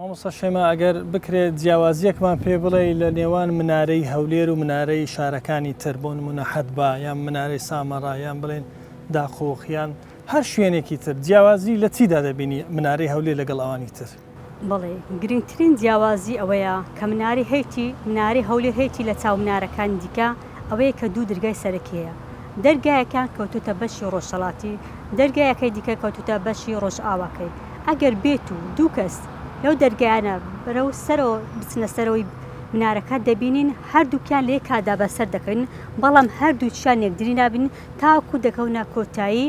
مامۆستا شەیما ئەگەر بکرێت جیاوازیەکمان پێ بڵێی لە نێوان منارەی هەولێر و منارەی شارەکانی تر بۆ نمونە حەدبا یان منارەی سامەڕا یان بڵێن داقوق یان هەر شوێنێکی تر جیاوازی لە چیدا دەبینی منارەی هەولێر لەگەڵ ئەوانی تر؟ بەڵێ گرنگترین جیاوازی ئەوەیە کە منارەی هەیتی منارەی هەولێر هەیتی لە چاو منارەکانی دیکە ئەوەیە کە دوو درگای سەرەکی هەیە دەرگایەکیان کەوتووتە بەشی ڕۆژهەڵاتی دەرگایەکەی دیکە کەوتووتە بەشی ڕۆژئاواکەی ئەگەر بێت و دوو کەس لەو دەرگایانە بەرەو سەرەوە بچنە سەرەوەی منارەکە دەبینین هەردووکیان لە یەک کاتدا بەسەر دەکەون بەڵام هەردووکیان یەکدری نابینن تاوەکو دەکەونە کۆتایی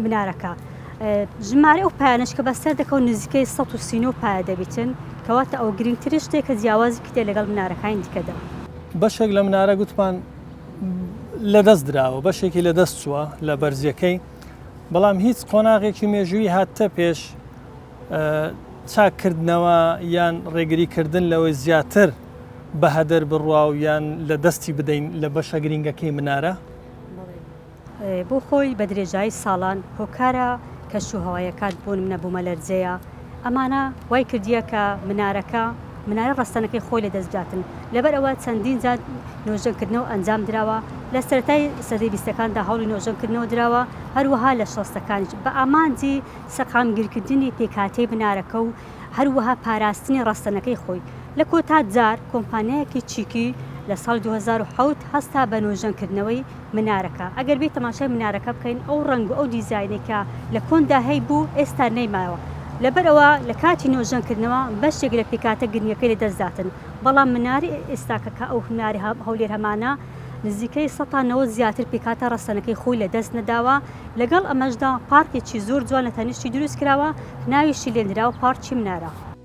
منارەکە. ژمارەی ئەو پایانەش کە بەسەر دەکەون نزیکەی 139 پایە دەبیتن کەواتە ئەوە گرنگترین شتێک کە جیاوازی کردیە لەگەڵ منارەکانی دیکەدا. بەشێک لە منارە گوتمان لەدەست دراوە بەشێکی لەدەست چووە لە بەرزیەکەی بەڵام هیچ قۆناغێکی مێژووی هاتە پێش چاککردنەوە یان ڕێگری کردن لەوەی زیاتر بەهەدەر بڕوا و یان لە دەستی بدەین لە بەشە گرینگەکەی منارە؟ بۆ خۆی بە درێژایی ساڵان هۆکارە کەش و هەوایەکان بۆ نمونە بومەلەرزەیە ئەمانە وای کردیە کە منارەکە منارە ڕەسەنەکەی خۆی لە دەست بداتن لەبەر ئەوە چەندین جار نۆژەنکردنەوە ئەنجام دراوە لە سەرەتای سەدەی بیستەکاندا هەوڵی نۆژەنکردنەوە دراوە هەروەها لە شەستەکانیش بە ئامانجی سەقامگیرکردنی پێکهاتەی منارەکە و هەروەها پاراستنی ڕەسەنەکەی خۆی. لە کۆتا جار کۆمپانیایەکی چیکی لە ساڵی 2007 هەستا بە نۆژەنکردنەوەی منارەکە. ئەگەر بێی تەماشای منارەکە بکەین ئەو ڕەنگ و ئەو دیزاینەی کە لە کۆندا هەیبوو ئێستا نەیماوە. لەبەرئەوە لە کاتی نۆژەنکردنەوە بەشێک لە پێکهاتە گرنگەکەی لەدەست داتن. بەڵام مناری ئێستاکە کە ئەو مناری هەولێر هەمانە نزیکەی سەتا 90 زیاتر پێکهاتە ڕەسەنەکەی خۆی لەدەست نەداوە. لەگەڵ ئەمەشدا پارکێکی زۆر جوان لە تەنیشتی دروست کراوە ناویشی لێنراوە پارکی منارە.